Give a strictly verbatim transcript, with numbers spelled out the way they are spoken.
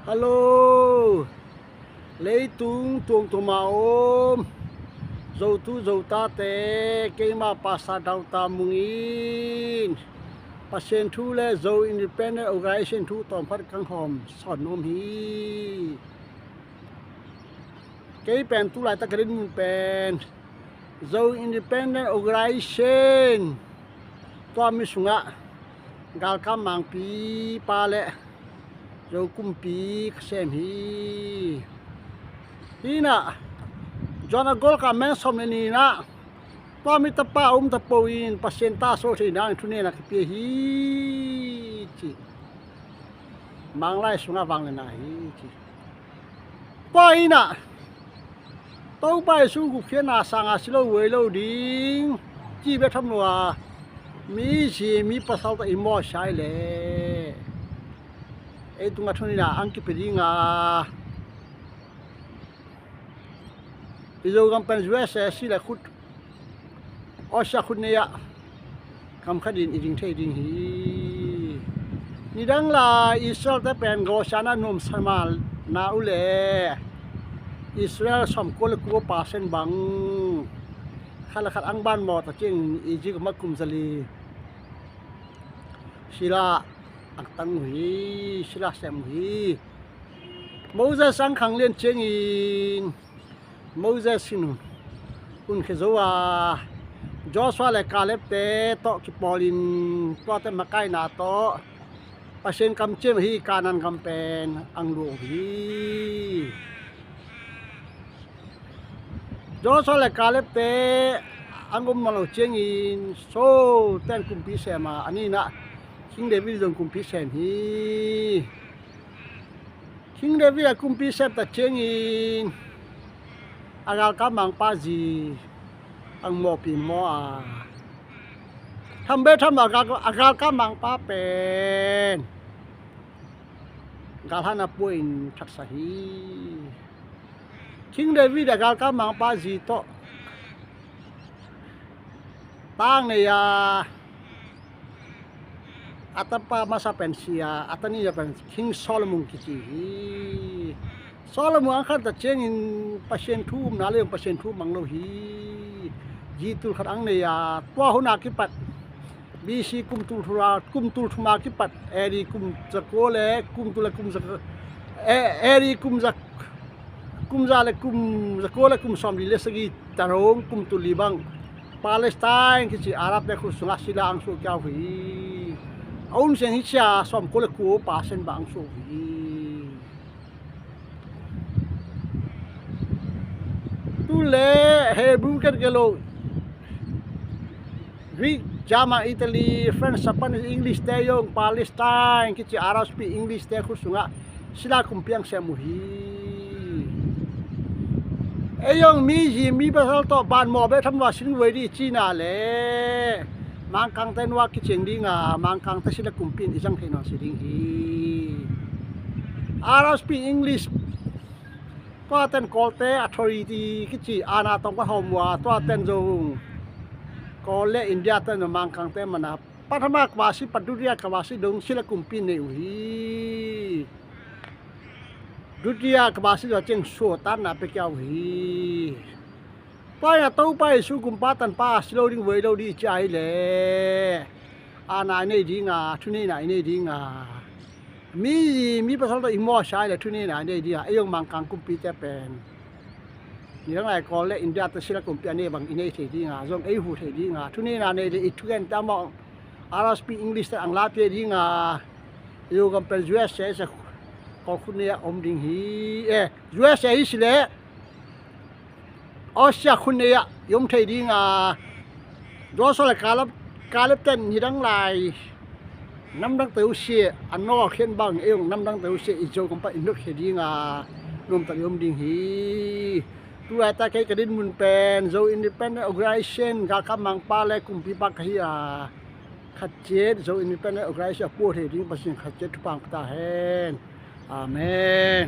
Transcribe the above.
Hallo, leitung tuamtuam a om Zotu Zotate, keimah Pastor Dauta Mung in Pasian thu le Zo Independent Organization thu tawmkhat kang hawm sawn nuam hi. Kei pen tulaitak ka dinmun pen Zo Independent Organization, tua mi sungah galkap mangpi pa le Zo kumpi ka sem hi. Hi inah, John a golka meng sawm le ni inah, tua mi tapa um tapo in Pasian ta so thei nang thunena ka pia hi ci. Manglai sungah vanglena hi ci. Tua inah Topa Jesu gupkhiatna sanga si lo vuai lo ding ci bek tham lo a, mi zi mi pasal tawh i mawh sia i leh ei tungah thunina ang kipi dinga, i Zogam pen U S A si le khut Asia khut nei ah kam khatin i ding thei ding hi. Nidang lai Israel te pen gawsiana nuamsa ma na uh le Israel sawmkua le kua percent bang khat le khat ang ban mawh ta ciangin Egypt mah kum zali sila ang tang uh hi, sila sem uh hi. Moses ang khang lian ciangin Moses in hun khia zo a, Joshua le Caleb te tawh kipawlin tuate makaina tawh Pasian kamciam hi Kanaan gam pen ang luah uh hi. Joshua le Caleb te ang om nawn lo ciangin so ten kumpi sem a, a ninah King David zong kumpi sem hi. King David a kumpi sem ta ciangin a galkap mangpa zi ang mawhpi maw a, tham be tham a galkap mangpa pen galhan a puain thaksa hi. King David a galkap mangpa zi tawh tang nei a, a tapa masa pen si a, a tani a pen King Solomon kici hi. Solomon ang khan ta ciangin Pasian thu umna le Pasian thu mang lo hi. Zi tul khat ang nei a, tua hun a kipat B C kum tul thum a, kum tul thum a kipat A D kum zakua le kum tul le kum zakua, A D kum za, kum za le kum zakua le kum sawmli le sagih tarong kum tul li bang Palestine kici Arab te khut sungah sila ang suah kiau hi. A um siang hi cia sawmkua le kua percent bang ang suah hi. Tu le Hebrew ken gelo Greek, German, Italy, French, Japanese, English te yong Palestine kici Arab speak English te khut sungah sila kumpi ang sem uh hi. Ei yong mi zi mi pasal tawh ban mawh be tham lua sin vuai di cina le Mangkangte nuak kiciang dinga Mangkangte sila kumpi in i zang thei nawn si ding hi. Arab speak English, tuaten Kawlte authority kici ana tawng ka hawm ua, tuaten zong Kawl le India ten zong Mangkangte mana pathama kabasi pat dutia kabasi dong sila kumpi nei uh hi. Dutia kabasi zong ciang suatanna pia kia uh hi. Tua ina Topa Jesu kumpa tanpa si lo ding vuai lo ding cia hi le ana i nei dinga, thuneina i nei dinga, mi mi pasal tawh i mawh sia i le thuneina i nei dinga, ei zong Mangkang kumpite pen nidang lai Kawl le India te sila kumpi a nei bang i nei thei dinga, zong ei hu thei dinga, thuneina nei le i thugen ta mawh Arab speak English te ang la pia dinga, i Zogam pen U S A se Kawl khut nei a om ding hi. Eh, U S A hi si le Asia khut nei ah i om thei dinga, Joshua le Caleb, Caleb ten nidang lai namdang teusia a nawlkhian bang ei ong namdang teusia i Zogam pan i notkhia dinga nuamtak i om ding hi. Tulaitak kei ka dinmun pen Zo Independent Organization galkap mangpa le kumpipa ka hi a, khat ciat Zo Independent Organization a pua thei ding Pasian khat ciat thupha pia ta hen. Amen.